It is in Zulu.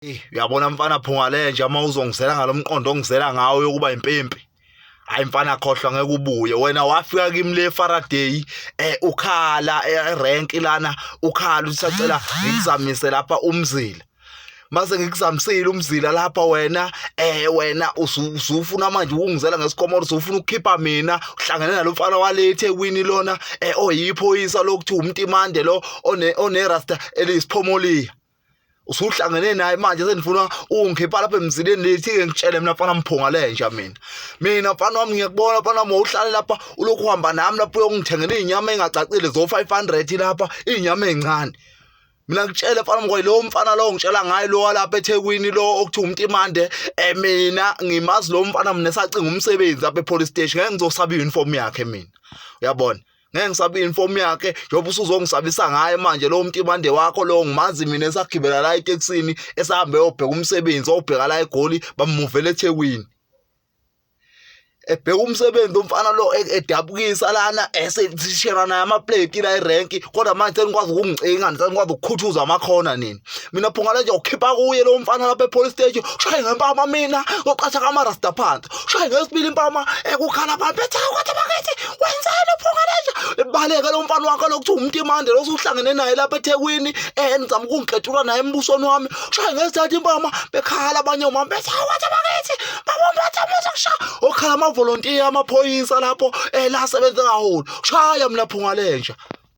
Eh, uyabona mfana phunga lenja uma uzongizela ngalomqondo ongizela ngawo yokuba impimpi. Hayi mfana khohlwa ngeke ubuye. Wena wafika kimi le Faraday eh ukhala erank lana ukhala usacela ngikuzamise lapha umzila. Mase ngikuzamisile umzila lapha wena eh wena usufuna manje ukungizela ngesikomoro usufuna ukukhipha mina uhlangene nalomfana wale eThekwini lona eh oyiphoyisa lokuthi umntimande lo one one rasta eliyisiphomoliya. Usuhlangene naye manje senifuna ungikhipha lapha emzileni lethi ke ngitshele mina mfana mphunga lenja mina. Mina mfana wami ngiyakubona mfana wami uhlale lapha ulokhu uhamba nami lapha uyongithengela izinyama engacacile zo 500 lapha izinyama ezincane. Mina ngitshele mfana wami lo mfana lo ngitshela ngaye lo walapha eThekwini lo okuthiwa umntimande eh mina ngimazi lo mfana mina esacinga umsebenzi lapha epolice station ngeke ngizosaba iuniform yakhe mina. Uyabona? Ngeke ngisabe i-uniform yakhe njengoba usuzongisabisa ngaye manje lowo mntibande wakho lowo ngimazi mina esagibela la etekisini esahambe yobheka umsebenzi obheka la eGoli bamuvela eThekwini ebheka umsebenzi umfana lo e-, edabukisa lana eseshera naye amapleti la erenki kodwa manje senikwazi ukungicinga senikwazi ukukhuthuza amakhona nini mina phunga lenje ukhipha kuye lo mfana lapha epolice station ushaye ngempama mina oqatha kamarasta phansi ushaye ngesibili impama ekukhala phansi bethe kwathi bakithi wenzani phunga lenje ebaleke lo mfana wakho lokuthiwa umntimande lo usuhlangene naye lapha eThekwini eh nizama ukungiketula naye embusweni wami ushaye ngesithatha impama bekhala abanye omama bethe kwathi bakithi babombatha musa kusha okhala amavolontiya amaphoyisa lapho eh la sebenza kahulu shaya mina phunga lenja.